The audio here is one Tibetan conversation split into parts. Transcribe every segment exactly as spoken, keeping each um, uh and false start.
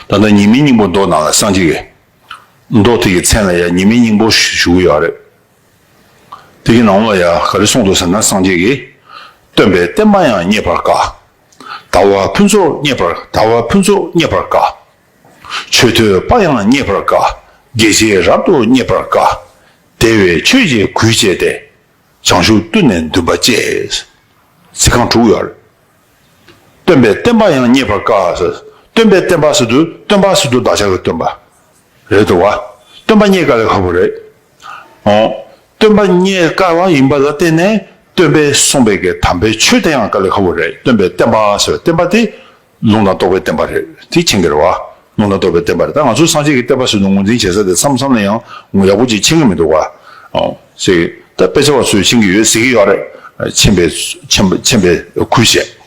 ད་ལྟ་ཉི་མའི་སྙིང་པོ་མདོ་ནང་ལ་སངས་རྒྱས་ཀྱི། མདོ་དེ་གི་མཚན་ལ་ཡང་ཉི་མའི་སྙིང་པོ་ཞུ་གི་ཡོད་རེད། དེ་གི་ནང་ལ་ཡང་ག་རེ་གསུངས་འདུག་ཟེར་ན། སངས་རྒྱས་ཀྱིས། སྟོན་པས་བསྟན་པ་ཡང་རྙེད་པར་དཀའ། ཟླ་བ་ཕུན་ཚོགས་རྙེད་པར། ཟླ་བ་ཕུན་ཚོགས་རྙེད་པར་དཀའ། ཆོས་ཐོས་པ་ཡང་རྙེད་པར་དཀའ། དགེ་བྱེད་རབ་ཏུ་རྙེད་པར་དཀའ། དེ་བས་ཆོས་ཀྱི་གུས་བཅས་ཏེ། བྱང་ཆུབ་བཏུད་ནས་འདུན་པ་བསྐྱེད། ཚིག་རྐང་དྲུག་ཡོད་རེད། སྟོན་པས་བསྟན་པ་ཡང་རྙེད་པར་དཀའ་ཟེར། སྟོན་པས་བསྟན་པ་ཟེར་དུས། སྟོན་པ་ཟེར་དུས་བདག་ཅག་གི་སྟོན་པ་རེད་འདུག་བ། སྟོན་པ་རྙེད་དཀའ་ལས་ཁག་པོ་རེད། ཨོ། སྟོན་པ་རྙེད་དཀའ་བ་ཡིན་པ་ལ་བརྟེན་ནས། སྟོན་པས་གསུངས་པའི་གི་དམ་པའི་ཆོས་དེ་ཡང་དཀའ་ལས་ཁག་པོ་རེད། སྟོན་པས་བསྟན་པ་ཟེར་བའི་བསྟན་པ་དེ། ལུང་དང་རྟོགས་པའི་བསྟན་པ་རེད། དེ་མཁྱེན་གྱི་རེད་བ། ལུང་དང་རྟོགས་པའི་བསྟན་པ་རེད། ད་ང་ཚོས་སངས་རྒྱས་ཀྱི་བསྟན་པ་ཟེར་དུས་ངོས་འཛིན་བྱེད་ས་དེ་མཚམས་མཚམས་ལ་ཡང་ངོ་ཡག་པོ་ཅིག་མཁྱེན་གྱི་མི་འདུག་བ། ཨོ། ཅིག་ད་དཔེ་ཆ་བ་ཚོས་མཁྱེན་གྱི་ཡོད་ཟེར་གྱི་ཡོད་རེད། མཁྱེན་པའི། མཁྱེན་པ། མཁྱེན་པའི་གུས་བྱས།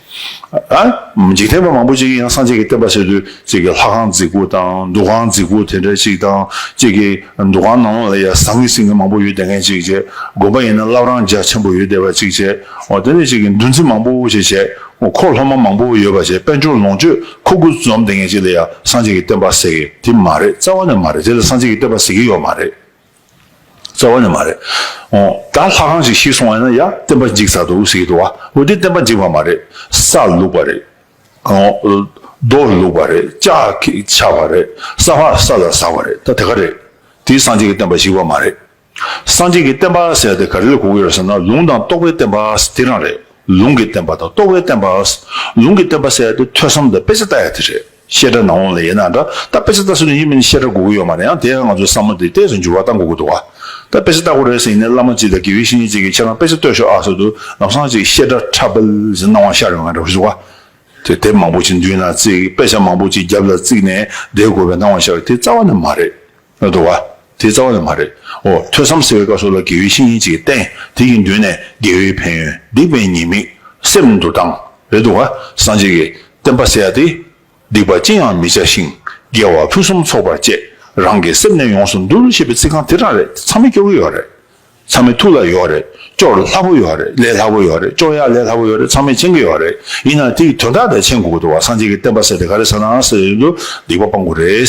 ཨ། འཇིག་རྟེན་པ་མང་པོ་ཅིག་གིས་ཡང་སངས་རྒྱས་ཀྱི་བསྟན་པ་ཟེར་དུས་ཅིག་གི་ལྷ་ཁང་རྫིག་པོ་དང་འདུ་ཁང་རྫིག་པོ་དེ་འདྲ་ཅིག་དང་། ཅིག་གི་འདུ་ཁང་ནང་ལ་ཡང་ཟང་ངི་ཟིང་ངི་མང་པོ་ཡོད་བསྡད་མཁན་ཅིག་བྱས། དགོན་པ་ཡིན་ན་བླ་བྲང་རྒྱ་ཆེན་པོ་ཡོད་བསྡད་པ་ཅིག་བྱས། འོ། དེ་ནས་ཅིག་གི་འདུ་འཛི་མང་པོ་ཅིག་བྱས། འོ། འཁོར་སློབ་མ་མང་པོ་ཡོད་པ་བྱས། དཔལ་འབྱོར་ལོངས་སྤྱོད་ཁུག་ཁུག་འཛོམས་བསྡད་མཁན་ཅིག་ལ་ཡང་སངས་རྒྱས་ཀྱི་བསྟན་པ་ཟེར་གི་དེ་མ་རེད། རྩ་བ་ནས་མ་རེད། དེ་ལ་སངས་རྒྱས་ཀྱི་བསྟན་པ་ཟེར་གི་ཡོད་མ་རེད། རྩ་བ་ནས་མ་རེད། འོ། ད་ལྷ་ཁང་ཞིག་ཤི་སོང་བ་ཡིན་ན་ཡ་བསྟན་པ་འཇིག་ཚར་འདུག་ཟེར་གྱི་འདུག་བ། འོ། དེ་བསྟན་པ་འཇིག་པ་མ་རེད། ས་བླུགས་པ་རེད། འོ། རྡོ་བླུགས་པ་རེད། ལྕགས་ཁྱེར་ཆག་པ་རེད། ས་ཕག་ས་ལ་ཟགས་པ་རེད། ད་དེ་ག་རེད། དེ་སངས་རྒྱས་ཀྱི་བསྟན་པ་ཞིག་པ་མ་རེད། སངས་རྒྱས་ཀྱི་བསྟན་པ་ཟེར་དེ་ག་རེ་ལ་གོ་གི་ཡོད་ཟེར་ན། ལུང་དང་རྟོགས་པའི་བསྟན་པ་དེ་རང་རེད། ལུང་གི་བསྟན་པ་དང་རྟོགས་པའི་བསྟན་པ། ལུང་གི་བསྟན་པ་ཟེར་དེ་ཐོས་བསམ་དང་དཔེ་ཆ་ལྟ་ཡ་དེ་རེད། བཤད་གྲྭ་ནང་ལ་ཡིན་ན་འདྲ། ད་དཔེ་ཆ་ལྟ་ས་དེ་ཡིན་མིན་བཤད་གྲྭ་དགོས་ཀྱི་ཡོད་མ་རེད། ཡང་དེ་ཡང་ང་ཚོའི་བསམ་བློ་དེ་ཏོག་ཙམ་འགྱུར་བ་གཏང་དགོས་ཀྱི་འདུག་བ། ད་དཔེ་ཆ་ལྟ་དགོས་རེད་ཟེར་ཡིན་ནའི་བླ་མ་གཅིག་དང་དགེ་བའི་བཤེས་གཉེན་གཅིག་གིས་ཁྱེད་རང་དཔེ་ཆ་ལྟོས་ཤོག་ཨ་ཟེར་དུས། ལམ་སང་ཅིག་བཤད་གྲྭ་འཁྲབ་པ་ཟེར་སྣང་བ་ཤར་ཡོང་ང་འདྲ་བོ་ཞིག་འདུག་བ། དེ་དེབ་མང་པོ་ཅིག་མདུན་ན་བརྩིགས། དཔེ་ཆ་མང་པོ་ཅིག་རྒྱབ་ལ་བརྩིགས་ནས་བསྡད་དགོས་པའི་སྣང་བ་ཤར་བ་དེ་རྩ་བ་ནས་མ་རེད། འདུག་བ། དེ་རྩ་བ་ནས་མ་རེད། འོ། ཐོས་བསམ་ཟེར་བའི་སྐབས་སུ་ལ་དགེ་བའི་བཤེས་གཉེན་ཅིག་བསྟེན། དེ་ཡི་མདུན་ནས་དགེ་བའི་ཕན་ཡོན། སྡིག་པའི་ཉེས་དམིགས། སེམས་འདུལ་སྟངས་རེད་འདུག་བ། སངས་རྒྱས་ཀྱི་བསྟན་པ་ཟེར་ཡ་དེ། སྡིག་པ་ཅི་ཡང་མི་བྱ་ཞིང་། དགེ་བ་ཕུན་སུམ་ཚོགས་པར་སྤྱད། རང་གི་སེམས་ནི་ཡོངས་སུ་འདུལ། ཞེས་པའི་ཚིག་རྐང་དེ་རང་རེད། ཚང་མས་སྐྱོར་གྱི་ཡོད་རེད། ཚང་མའི་ཐུགས་ལ་ཡོད་རེད། སྐྱོར་སླ་པོ་ཡོད་རེད། ལས་སླ་པོ་ཡོད་རེད། སྐྱོར་ཡ་ལས་སླ་པོ་ཡོད་རེད། ཚང་མས་མཁྱེན་གྱི་ཡོད་རེད། ཡིན་ན་དེའི་དོན་དག་དེ་མཁྱེན་དགོས་ཀྱི་འདུག་བ། སངས་རྒྱས་ཀྱི་བསྟན་པ་ཟེར་དེ་ག་རེ་ཟེར་ན་ཟེར་ཡོང་དུས། སྡིག་པ་སྤང་དགོས་རེད།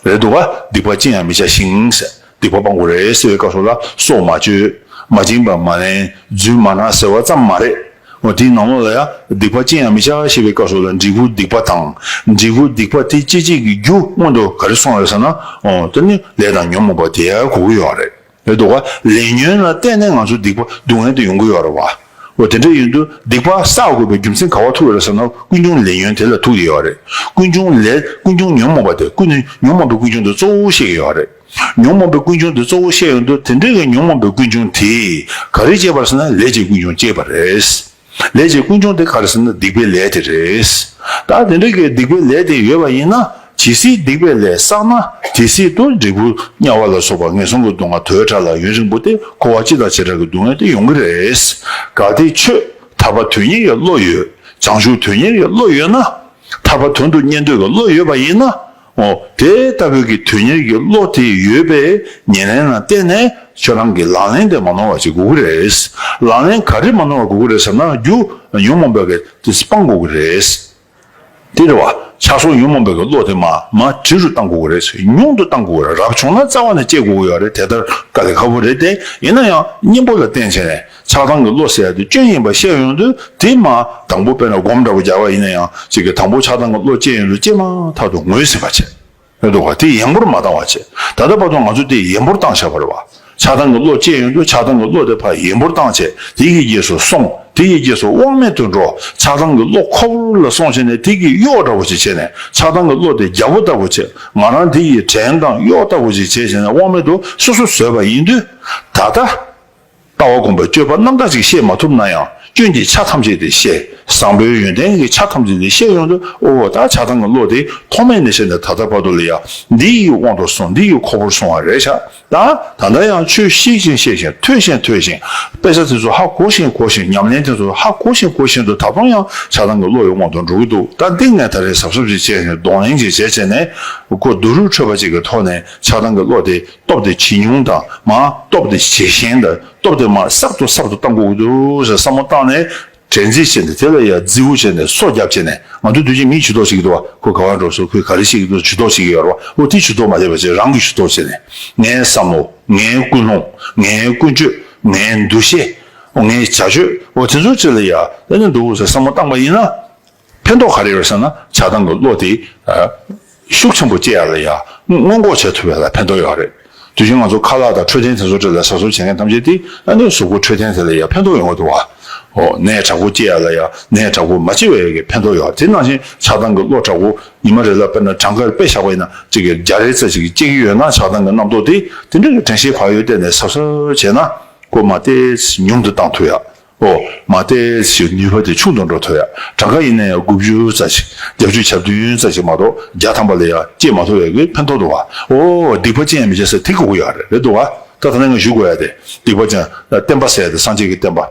རེད་འདུག་བ། སྡིག་པ་ཅི་ཡང་མི་བྱ་ཞིང་ཟེར། སྡིག་པ་སྤང་དགོས་རེད་ཟེར་བའི་སྐབས་སུ་ལ་སྲོག་མ་གཅོད། མ་བྱིན་པ་མ་ལེན། རྫུན་མ་སྨྲ་ཟེར་བ་ཙམ་མ་རེད། འོ། དེའི་ནང་ལོགས་ལ་ཡང་སྡིག་པ་ཅི་ཡང་མི་བྱ་ཞེས་པའི་སྐབས་སུ་ལ་འབྲས་བུ་སྡིག་པ་དང་། འབྲས་བུ་སྡིག་པ་དེ་སྐྱེད་བྱེད་ཀྱི་རྒྱུ་སྔོན་དུ་ག་རེ་གསུངས་ཡོད་ཟེར་ན། འོ། དེ་ནི་ལས་དང་ཉོན་མོངས་པ་དེ་ཡང་གོ་གི་ཡོད་རེད། རེད་འདུག་བ། ལས་ཉོན་ལ་བརྟེན་ནས་ང་ཚོ་སྡིག་པ་སྡུག་བསྔལ་དེ་ཡོང་གི་ཡོད་རེད་བ། འོ། དེ་འདྲ་ཡིན་དུས་སྡིག་པ་བསགས་དགོས་པའི་རྒྱུ་མཚན་ག་བ་ཐུག་ཡོད་རེད་ཟེར་ན། ཀུན་འབྱུང་ལས་ཉོན་དེ་ལ་ཐུག་ཡོད་རེད། ཀུན་འབྱུང་ལས། ཀུན་འབྱུང་ཉོན་མོངས་པ་དེ། ཀུན་ནས་ཉོན་མོངས་པའི་ཀུན་འབྱུང་དེ་གཙོ་བོ་བཤད་ཀྱི་ཡོད་རེད། ཉོན་མོངས་པའི་ཀུན་འབྱུང་དེ་གཙོ་བོ་བཤད་ཡོང་དུས། དེ་འདྲའི་གི་ཉོན་མོངས་པའི་ཀུན་འབྱུང་དེ་ག་རེ་སྐྱེས་པ་རེད་ཟེར་ན། ལས་ཀྱི་ཀུན་འབྱུང་སྐྱེས་པ་རེད། ལས་ཀྱི་ཀུན་འབྱུང་དེ་ག་རེ་ཟེར་ན། སྡིག་པའི་ལས་དེ་རེད། ད་དེ་འདྲ་གི་སྡིག་པའི་ལས་དེ་ཡོད་པ་ཡིན་ན། ཇི་སྲིད་སྡིག་པའི་ལས་བསགས་ན། དེ་སྲིད་དུ་འབྲས་བུ་དམྱལ་བ་ལ་སོགས་པ་ངན་སོང་གི་སྡུག་བསྔལ། དོས་དྲག་ལ་ཡུན་རིང་པོ་སྟེ། འཁོར་བ་སྤྱི་དང་བྱེ་བྲག་གི་སྡུག་བསྔལ་དེ་ཡོང་གི་རེད། གལ་ཏེ་ཁྱོད་ཐར་པ་དོན་གཉེར་གྱི་བློ་ཡོད། བྱང་ཆུབ་དོན་གཉེར་གྱི་བློ་ཡོད་ན། ཐར་པ་དོན་དུ་གཉེར་འདོད་ཀྱི་བློ་ཡོད་པ་ཡིན་ན། འོ། དེ་ལྟ་བུའི་གི་དོན་གཉེར་གྱི་བློ་དེ་ཡོད་པའི་ཉེར་ལེན་ལ་བརྟེན་ནས་ཁྱོད་རང་གིས་ལག་ལེན་དེ་མ་ནོར་བ་ཅིག་དགོས་ཀྱི་རེད། ལག་ལེན་ག་རེ་མ་ནོར་བ་དགོས་ཀྱི་རེད་ཟེར་ན། རྒྱུ་ཉོན་མོངས་པའི་གི་དེ་སྤང་དགོས་ཀྱི་རེད། དེ་རེད་བ། ཆགས་སོགས་ཉོན་མོངས་པའི་གི་བློ་དེ་མར་མར་དྲི་རུ་བཏང་དགོས་ཀྱི་རེད། ཉུང་དུ་བཏང་དགོས་ཀྱི་རེད། རབ་བྱུང་ན་རྩ་བ་ནས་སྐྱེ་དགོས་ཀྱི་ཡོད་རེད། དེ་ལྟར་དཀའ་ལས་ཁག་པོ་རེད་དེ། ཡིན་ན་ཡང་གཉེན་པོ་ལ་བརྟེན་བྱས་ནས། ཆགས་སྡང་གི་བློ་ཟེར་ཡ་དེ་སྐྱོན་ཡིན་པ་ཤེས་ཡོང་དུས། དེ་མར་དང་པོ་དཔེར་ན་སྒོམ་འདྲ་པོ་རྒྱག་པ་ཡིན་ན་ཡང་། ཅིག་གི་དང་པོ་ཆགས་སྡང་གི་བློ་སྐྱེས་ཡོང་དུས། སྐྱེས་མ་ཐག་ཏུ་ངོས་ཟིན་པ་བྱས། རེད་འདུག་བ། དེ་ཡན་པོར་མ་བཏང་བ་བྱས། ད་ལྟ་བར་དུ་ང་ཚོས་དེ་ཡན་པོར་བཏང་བཞག་པ་རེད་བ། ཆགས་སྡང་གི་བློ་སྐྱེས་ཡོང་དུས། ཆགས་སྡང་གི་བློ་དེ་ཕར་ཡན་པོར་བཏང་བྱས། དེ་ཡི་རྗེས་སུ་སོང་། དེ་ཡི་རྗེས་སུ་དབང་མེད་དུ་འགྲོ། ཆགས་སྡང་གི་བློ་ཁོ་བོ་ལ་སོང་བྱས་ནས། དེ་གི་གཡོག་འདྲ་བོ་ཞིག་བྱས་ནས། ཆགས་སྡང་གི་བློ་དེ་རྒྱལ་པོ་ལྟ་བུ་བྱས། ང་རང་དེ་ཡི་བྲན་དང་གཡོག་ལྟ་བུ་ཞིག་བྱས་བྱས་ནས། དབང་མེད་དུ་སོ་སོ་བཟོས་པ་ཡིན་དུས། ད་ལྟ་ལྟ་བ་སྒོམ་པའི་སྤྱོད་པ་རྣམ་དག་ཅིག་ཤེས་མ་ཐུབ་ན་ཡང་། སྐྱོན་གྱི་ཆ་ཐམས་ཅད་དེ་ཤེས། བཟང་པོའི་ཡོན་ཏན་གྱི་ཆ་ཐམས་ཅད་དེ་ཤེས་ཡོང་དུས། ཨོ། ད་ཆགས་སྡང་གི་བློ་དེ་ཐོག་མེད་ནས་བྱས་ནས་ད་ལྟ་བར་དུ་ལ་ཡང་འདི་ཡི་དབང་དུ་སོང་། འདི་ཡི་ཁོ་བོར་སོང་བ་རེད་ཤག། ད་ད་ལྟ་ཡང་ཆོས་ཤེས་བཞིན་ཤེས་བཞིན། ཐོས་བཞིན་ཐོས་བཞིན། དཔེ་ཆ་དེ་ཚོ་ཧ་གོ་བཞིན་གོ་བཞིན། ཉམས་ལེན་དེ་ཚོ་ཧ་གོ་བཞིན་གོ་བཞིན་དུ། ད་དུང་ཡང་ཆགས་སྡང་གི་བློ་ཡི་དབང་དུ་འགྲོ་གི་འདུག། ད་འདི་ངས་ད་རེས་གཟབ་གཟབ་ཅིག་བྱས་ནས། གདོང་ལེན་ཅིག་བྱས་བྱས་ནས། ཁོ་སྡུག་རུས་འཕྲོད་པ་ཅིག་གི་ཐོག་ནས་ཆགས་སྡང་གི་བློ་དེ། སྟོབས་དེ་ཇེ་ཉུང་དང་། མར་སྟོབས་དེ་ཇེ་ཞན་དང་། སྟོབས་དེ་མར་ཟབ་ཏུ་ཟབ་ཏུ་གཏང་དགོས་ཀྱི་འདུག་ཟེར་བསམ་བློ་བཏང་ནས། དྲན་རྩིས་བྱས་ནས་དེ་ལ་ཡ་རྫི་བོ་བྱས་ནས་སོ་རྒྱབ་བྱས་ནས། ང་ཚོ་དུས་རྒྱུན་མིའི་ཇུས་གཏོགས་བྱེད་ཀྱི་འདུག་བ། ཁོ་ག་བ་འགྲོ་སོང་། ཁོས་ག་རེ་བྱེད་ཀྱི་འདུག་ཇུས་གཏོགས་བྱེད་ཀྱི་ཡོད་རེད་བ། འོ་དེ་ཇུས་གཏོགས་མ་བྱས་པ་བྱས། རང་གི་ཇུས་གཏོགས་བྱས་ནས། ངའི་བསམ་བློ། ངའི་ཀུན་སློང་། ངའི་ཀུན་སྤྱོད། ངའི་འདུ་ཤེས། ངའི་བྱ་སྤྱོད། འོ་དེ་ཚོ་ཅིག་ལ་ཡ་ད་ནི་འདུག་ཟེར་བསམ་བློ་བཏང་པ་ཡིན་ན། ཕན་ཐོགས་ག་རེ་ཡོད་ཟེར་ན། ཆགས་སྡང་གི་བློ་དེ་ཤུགས་ཆེན་པོ་སྐྱེ་ཡ་ལ་ཡ་སྔོན་འགོག་བྱེད་ཐུབ་ཡ་ལ་ཕན་ཐོགས་ཡོད་རེད། དུས་རྒྱུན་ང་ཚོ་ཁ་ལག་དང་འཕྲོད་བསྟེན་དེ་ཚོ་འདྲ་ལ་གཟབ་གཟབ་བྱེད་མཁན་ཐམས་ཅད་དེ་ཨ་ནི་གཟུགས་པོ་འཕྲོད་བསྟེན་དེ་ལ་ཡ་ཕན་ཐོགས་ཡོང་གི་འདུག་བ། འོ་ནད་དྲག་པོ་སྐྱེ་ཡ་ལ་ཡ་ནད་དྲག་པོ་མ་སྐྱེ་བའི་གི་ཕན་ཐོགས་ཡོད་རེད། དེ་ནང་བཞིན་ཆགས་སྡང་གི་བློ་དྲག་པོ་ཉི་མ་རེ་ལ་དཔེར་ན་གྲངས་ཀ་དཔེ་བཞག་པ་ཡིན་ན་གཅིག་གི་བརྒྱ་རེ་ཙམ་ཞིག་སྐྱེ་གི་ཡོད་ན། ཆགས་སྡང་གི་རྣམ་རྟོག་དེ་དེ་འདྲ་གི་དྲན་ཤེས་བག་ཡོད་བསྟེན་ནས་གཟབ་གཟབ་བྱས་ན། ཀོ་མ་ཏེ་ཉུང་དུ་བཏང་ཐུབ་ཡ། ཨོ། མ་ཏེ་ཞིག་ནུས་པ་དེ་ཆུང་དུ་འགྲོ་ཐུབ་ཡ། གྲངས་ཀ་ཡིན་ན་ཡང་དགུ་བཅུ་ཙམ་ཞིག་བརྒྱད་ཅུ་གྱ་བདུན་ཙམ་ཞིག་མ་གཏོགས་བརྒྱ་ཐམ་པ་ལ་ཡང་སྐྱེ་མ་ཐུབ་པའི་གི་ཕན་ཐོགས་འདུག་བ། ཨོ། སྡིག་པ་ཅི་ཡང་མི་བྱ་ཟེར་དེ་གོ་གི་ཡོད་རེད། རེད་འདུག་བ། ད་ད་ནང་ང་ཞུ་དགོས་ཡ་དེ། སྡིག་པ་ཅི་ཡང་། བསྟན་པ་ཟེར་ཡ་དེ་སངས་རྒྱས་ཀྱི་བསྟན་པ།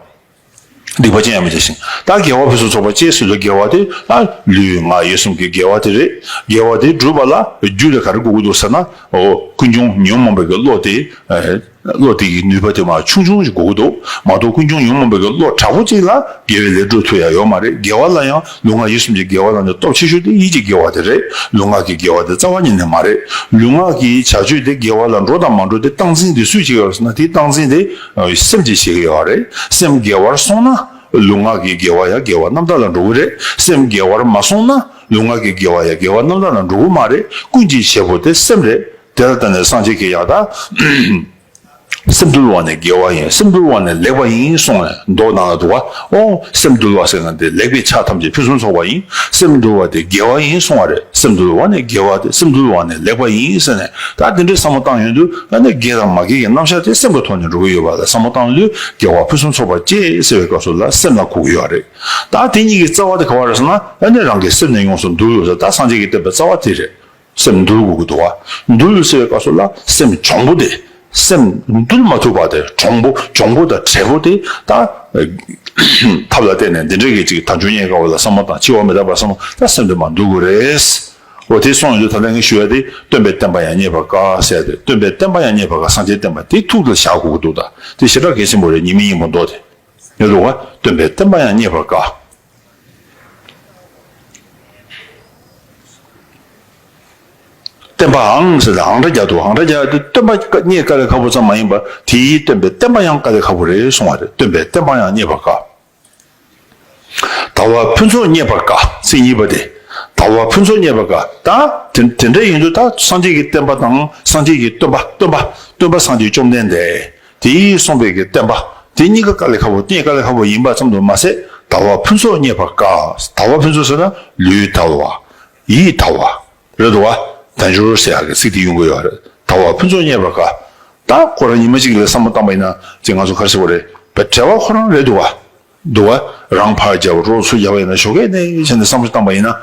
སྡིག་པ་ཅི་ཡང་མི་བྱ་ཞིང་། ད་དགེ་བ་ཕུན་སུམ་ཚོགས་པ་སྐྱེ་ཟེར་དུས་དགེ་བ་དེ་ད་ལུས་ངག་ཡིད་གསུམ་གྱི་དགེ་བ་དེ་རེད། དགེ་བ་དེ་སྒྲུབ་པ་ལ་རྒྱུ་དེ་ག་རེ་དགོས་ཀྱི་འདུག་ཟེར་ན། ཨོ། ཀུན་འབྱུང་ཉོན་མོངས་པའི་གི་བློ་དེ། བློ་དེ་གི་ནུས་པ་དེ་མར་ཆུང་ཆུང་ཞིག་དགོས་ཀྱི་འདུག་མ་གཏོགས་ཀུན་འབྱུང་ཉོན་མོངས་པའི་གི་བློ་དྲག་པོ་གཅིག་ལ་དགེ་བའི་ལས་སྒྲུབ་ཐུབ་ཡ་ཡོད་མ་རེད། དགེ་བ་ལ་ཡང་ལུས་ངག་ཡིད་གསུམ་གྱི་དགེ་བ་ལ་ནི་སྟོབས་ཆེ་ཤོས་དེ་ཡིད་ཀྱི་དགེ་བ་དེ་རེད། ལུས་ངག་གི་དགེ་བ་དེ་རྩ་བ་ཉིད་ནས་མ་རེད། ལུས་ངག་གི་བྱ་སྤྱོད་དེ་དགེ་བ་ལ་འགྲོ་དང་མ་འགྲོ་དེ་སྟངས་འཛིན་དེ་སུས་བྱེད་ཀྱི་ཡོད་ཟེར་ན། དེ་སྟངས་འཛིན་དེ་སེམས་ཀྱིས་བྱེད་ཀྱི་ཡོད་རེད། སེམས་དགེ་བར་སོང་ན་ལུས་ངག་གི་དགེ་བ་ཡང་དགེ་བ་རྣམ་དག་ལ་འགྲོ་གི་རེད། སེམས་དགེ་བར་མ་སོང་ན་ལུས་ངག་གི་དགེ་བ་ཡང་དགེ་བ་རྣམ་དག་ལ་འགྲོ་གི་མ་རེད། ཀུན་གྱི་བྱེད་པོ་དེ་སེམས་རེད། དེ་ལ་བརྟེན་ནས་སངས་རྒྱས་ཀྱིས་ཡང་ད། སེམས་འདུལ་བ་ནི་དགེ་བ་ཡིན། སེམས་འདུལ་བ་ནི་ལེགས་པ་ཡིན་གསུངས་ནས་མདོ་ནང་ལ་འདུག་བ། ཨོ། སེམས་འདུལ་བ་ཟེར་ན་དེ་ལེགས་པའི་ཆ་ཐམས་ཅད་ཕུན་སུམ་ཚོགས་པ་ཡིན། སེམས་འདུལ་བ་དེ་དགེ་བ་ཡིན་གསུངས་པ་རེད། སེམས་འདུལ་བ་ནི་དགེ་བ་དེ། སེམས་འདུལ་བ་ནི་ལེགས་པ་ཡིན་ཟེར་ནས། ད་དེ་འདྲའི་བསམ་བློ་བཏང་ཡོང་དུས་ཨ་ནི་དགེ་དང་མ་དགེ་གི་རྣམ་གཞག་དེ་སེམས་ཀྱི་ཐོག་ནས་འགྲོ་གི་ཡོད་པ་ལ་བསམ་བློ་བཏང་དུས། དགེ་བ་ཕུན་སུམ་ཚོགས་པ་སྐྱེ་ཟེར་བའི་སྐབས་སུ་ལ་སེམས་ལ་གོ་གི་ཡོད་རེད། ད་དེ་གཉིས་ཀྱི་རྩ་བ་དེ་ག་བ་རེད་ཟེར་ན། ཨ་ནི་རང་གི་སེམས་ནི་ཡོངས་སུ་འདུལ་ཟེར། ད་སངས་རྒྱས་ཀྱི་བསྟན་པའི་རྩ་བ་དེ་རེད། སེམས་འདུལ་དགོས་ཀྱི་འདུག་བ། འདུལ་ཟེར་བའི་སྐབས་སུ་ལ་སེམས་གྱོང་པོ་དེ། སེམས་འདུལ་མ་ཐུབ་པ་དེ། གྱོང་པོ། གྱོང་པོ་དང་བྲེལ་པོ་དེ་ད་ཐབས་ལ་བརྟེན་ནས་འདི་འདྲའི་གི་ཅིག་དལ་འབྱོར་རྙེད་དཀའ་བ་ལ་བསམ་བློ་བཏང་། འཆི་བ་མི་རྟག་པ་བསམ་བློ། ད་སེམས་དེ་མར་འདུལ་དགོས་རེད། འོ་དེ་སོང་ཡོང་དུས་ད་ལྟ་ངས་ཞུ་ཡ་དེ། སྟོན་པའི་བསྟན་པ་ཡང་རྙེད་པར་དཀའ་ཟེར་ཏེ། སྟོན་པའི་བསྟན་པ་ཡང་རྙེད་པར་དཀའ། སངས་རྒྱས་བསྟན་པ་དེ་ཐུགས་ལ་བཞག་དགོས་ཀྱི་འདུག་ད་དེ་ཞེ་དྲག་གལ་ཆེན་པོ་རེད། ཉི་མའི་སྙིང་པོ་མདོ་དེ། ཡོད་འདུག་བ། སྟོན་པའི་བསྟན་པ་ཡང་རྙེད་པར་དཀའ། བསྟན་པའང་ཟེར་ཏེ་ཨང་སྒྲ་རྒྱག་འདུག་ཨང་སྒྲ་རྒྱག་དེ་སྟོན་པ་རྙེད་དཀའ་ལས་ཁག་པོ་ཙམ་མ་ཡིན་པར། དེས་སྟོན་པའི་བསྟན་པ་ཡང་དཀའ་ལས་ཁག་པོ་རེད་གསུང་བ་རེད། སྟོན་པའི་བསྟན་པ་ཡང་རྙེད་པར་དཀའ། དལ་བ་ཕུན་ཚོགས་རྙེད་པར་དཀའ། ཚིག་གཉིས་པ་དེ། དལ་བ་ཕུན་ཚོགས་རྙེད་པར་དཀའ། ད་དེ་དེ་འདྲ་ཡིན་དུས་ད་སངས་རྒྱས་ཀྱི་བསྟན་པ་དང་སངས་རྒྱས་ཀྱི་སྟོན་པ། སྟོན་པ། སྟོན་པ་སངས་རྒྱས་བཅོམ་ལྡན་འདས་དེས་གསུངས་པའི་གི་བསྟན་པ་དེ་གཉིས་ཀ་དཀའ་ལས་ཁག་པོ། རྙེད་དཀའ་ལས་ཁག་པོ་ཡིན་པ་ཙམ་དུ་མ་ཟད། དལ་བ་ཕུན་ཚོགས་རྙེད་པར་དཀའ། དལ་བ་ཕུན་ཚོགས་ཟེར་ན་ལུས་དལ་བ། ཡིད་དལ་བ། རེད་འདུག་བ། དལ་འབྱོར་ཟེར་ཡག་གི་ཚིག་དེ་ཡོང་གི་ཡོད་རེད། དལ་བ་ཕུན་ཚོགས་རྙེད་པར་དཀའ། ད་ཁོ་རང་ཉི་མ་གཅིག་ལ་བསམ་བློ་བཏང་པ་ཡིན་ན་ཅིག་ང་ཚོ་ག་རེ་ཟེར་དགོས་རེད། བྲེལ་བ་ཁོ་རང་རེད་འདུག་བ། འདུག་བ། རང་ཕར་རྒྱབ་རོགས་ཚུར་རྒྱབ་ཡིན་ན་ཞོགས་ཀས་ནས་བྱས་ནས་བསམ་བློ་བཏང་པ་ཡིན་ན།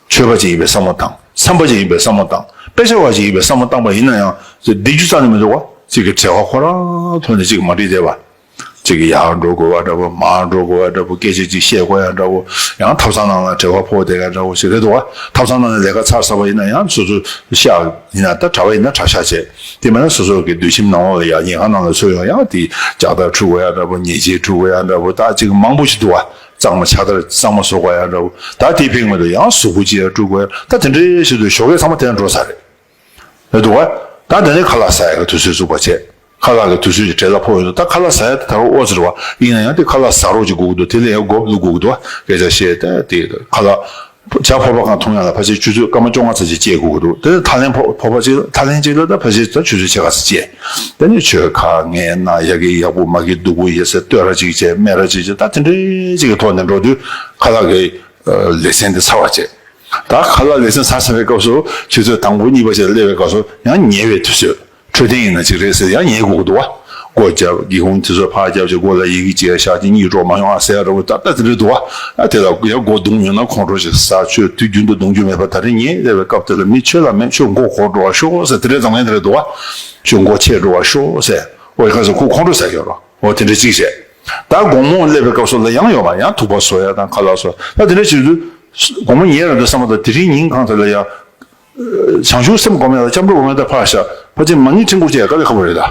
ཆོས་པ་ཅིག་ཡིན་པའི་བསམ་བློ་བཏང་། བསམ་པ་ཅིག་ཡིན་པའི་བསམ་བློ་བཏང་། དཔེ་ཆ་བ་ཅིག་ཡིན་པའི་བསམ་བློ་བཏང་པ་ཡིན་ན་ཡང་། བདེ་རྒྱུ་རྩ་ནས་མི་འདུག་བ། ཅིག་གི་བྲེལ་བ་ཁོ་རང་ཐོག་ནས་ཅིག་མ་འགྲིག་བསྡད་པ། ཅིག་གི་ཡར་འགྲོ་དགོས་པ་འདྲ་པོ། མར་འགྲོ་དགོས་པ་འདྲ་པོ། སྐད་ཆ་ཅིག་བཤད་དགོས་ཡ་འདྲ་པོ། ཡང་ཐབ་ཚང་ནང་ལ་བྲེལ་བ་ཕོག་བསྡད་ཡ་འདྲ་པོ་ཞིག་རེད་འདུག་བ། ཐབ་ཚང་ནང་ལ་ལས་ཀ་ཚར་ཚར་བ་ཡིན་ན་ཡང་སོ་སོ་ཤག་ཡིན་ན་ད་གྲྭ་པ་ཡིན་ན་གྲྭ་ཤག་བྱས། དེ་མིན་ན་སོ་སོ་གི་སྡོད་ཁྱིམ་ནང་ལོགས་ལ་ཡ་ཉལ་ཁང་ནང་ལ་ཚུར་ཡོང་ཡང་དེ་ལྕགས་ཐག་འཁྲུ་དགོས་ཡ་འདྲ་པོ། ཉལ་ཆས་འཁྲུ་དགོས་ཡ་འདྲ་པོ། ད་ཅིག་མང་པོ་ཞིག་འདུག་བ། གཙང་མ་ཕྱག་དར་གཙང་མ་བཟོ་དགོས་ཡ་འདྲ་པོ། ད་དེ་ཕན་གི་མི་འདུག་ཡང་གཟུགས་པོ་ཅིག་ཡ་བཀྲུ་དགོས་ཡ། ད་དེ་འདྲའི་ཞིག་འདུག་ཞོགས་ཀས་ཚང་མ་དེ་ཡང་འགྲོ་ས་རེད། རེད་འདུག་བ། ད་དེ་ནས་ཁ་ལག་ཟ་ཡ་གི་དུས་ཚོད་བཙུགས་པ་བྱས། ཁ་ལག་གི་དུས་ཚོད་ཀྱི་བྲེལ་བ་ཕོག་ཡོད་འདུག་ད་ཁ་ལག་ཟ་ཡ་དེ་ད་རུང་ཨོ་ཟེར་བ་ཡིན་ན་ཡང་དེ་ཁ་ལག་ཟ་རོགས་ཅིག་དགོས་ཀྱི་འདུག་དེ་ལ་ཡང་སྒོ་བླུག་དགོས་ཀྱི་འདུག་བ། སྐད་ཆ་བཤད་ད་དེ་ཁ་ལག་ཇ་ཕོར་པ་གང་འཐུང་ཡ་ལ་ཕལ་ཆེར་ཆུ་ཚོད་སྐར་མ་བཅོ་ལྔ་ཙམ་ཅིག་བསྐྱལ་དགོས་ཀྱི་འདུག་དེ་ནས་ཐག་ལེན་ཕོར་ཕོར་པ་ཅིག་ཐག་ལེན་ཅིག་ལ་ད་ཕལ་ཆེར་ད་ཆུ་ཚོད་ཕྱེད་ཀ་ཙམ་བསྐྱལ། དེ་ནས་ཆོས་ཁ་ངས་ན་ཡ་གི་ཡག་པོ་མ་གི་སྡུག་པོ་ཡོད་ཟེར་ལྟོས་ར་ཅིག་བྱས། སྨད་ར་ཅིག་བྱས། ད་དེ་འདྲའི་ཅིག་གི་ཐོག་ནས་འགྲོ་དུས་ཁ་ལག་གི་ལེ་ཚན་དེ་ཚར་བ་བྱས། ད་ཁ་ལག་ལེ་ཚན་ཚར་ཚར་བའི་སྐབས་སུ་ཆུ་ཚོད་དང་པོ་གཉིས་པ་ཞིག་ལ་སླེབས་པའི་སྐབས་སུ་ཡང་ཉལ་བའི་དུས་ཚོད། འཕྲོད་བསྟེན་ཡིན་ན་ཅིག་རེད་ཟེར་ཡང་ཉལ་དགོས་ཀྱི་འདུག་བ། སྒོ་བརྒྱབ། སྒེའུ་ཁུང་དེ་ཚོ་ཕར་བརྒྱབ་བྱས། སྒོ་ལ་ཡི་གེ་ཅིག་ཡ་བཞག་ཅིག་གཉིད་དཀྲོག་མ་ཡོང་ཨ་ཟེར་ཡ་འདྲ་པོ། ད་ལྟ་དེ་འདྲ་འདུག་བ། ཨ་དེ་ལ་ཡང་སྒོ་རྡུང་ཡོང་ན་ཁོང་ཁྲོ་ཞིག་ཟ། ཆོས་དུས་རྒྱུན་དུ་རྡུང་རྒྱུ་མེད་པ་དེ་རིང་ཉལ་བསྡད་པའི་སྐབས་དེ་ལ་མི་ཆོས་ལ་མེད། ཆོས་མགོ་འཁོར་འགྲོ་བ་ཤོག་ཟེར་དེ་འདྲའི་རྫོང་ཡན་དེ་འདྲ་འདུག་བ། ཆོས་མགོ་ཆད་འགྲོ་བ་ཤོག་ཟེར། འོ་ཡ་ཁ་སང་ཁོ་ཁོང་ཁྲོ་ཟ་གི་ཡོད་རེད། འོ་དེ་འདྲ་གཅིག་བྱས། ད་དགོང་མོ་སླེབས་པའི་སྐབས་སུ་ལ་ཡང་ཡོད་མ། ཡང་ཐུག་པ་བཟོ་ཡ་དང་ཁ་ལག་བཟོ་ཡ། ད་དེ་འདྲ་བྱེད་དུས་དགོང་མོ་ཉལ་རན་དུས་བསམ་པ་དང་དེ་རིང་ཉིན་གང་དེ་ལ་ཡ། བྱང་ཆུབ་སེམས་སྒོམ་ཡ་དང་སྐྱབས་འགྲོ་སྒོམ་ཡ་དང་ཕར་བཞག་ཕལ་ཆེར་མ་ཎི་ཕྲེང་སྐོར་བྱེད་ཡ་དཀའ་ལས་ཁག་པོ་རེད་ད།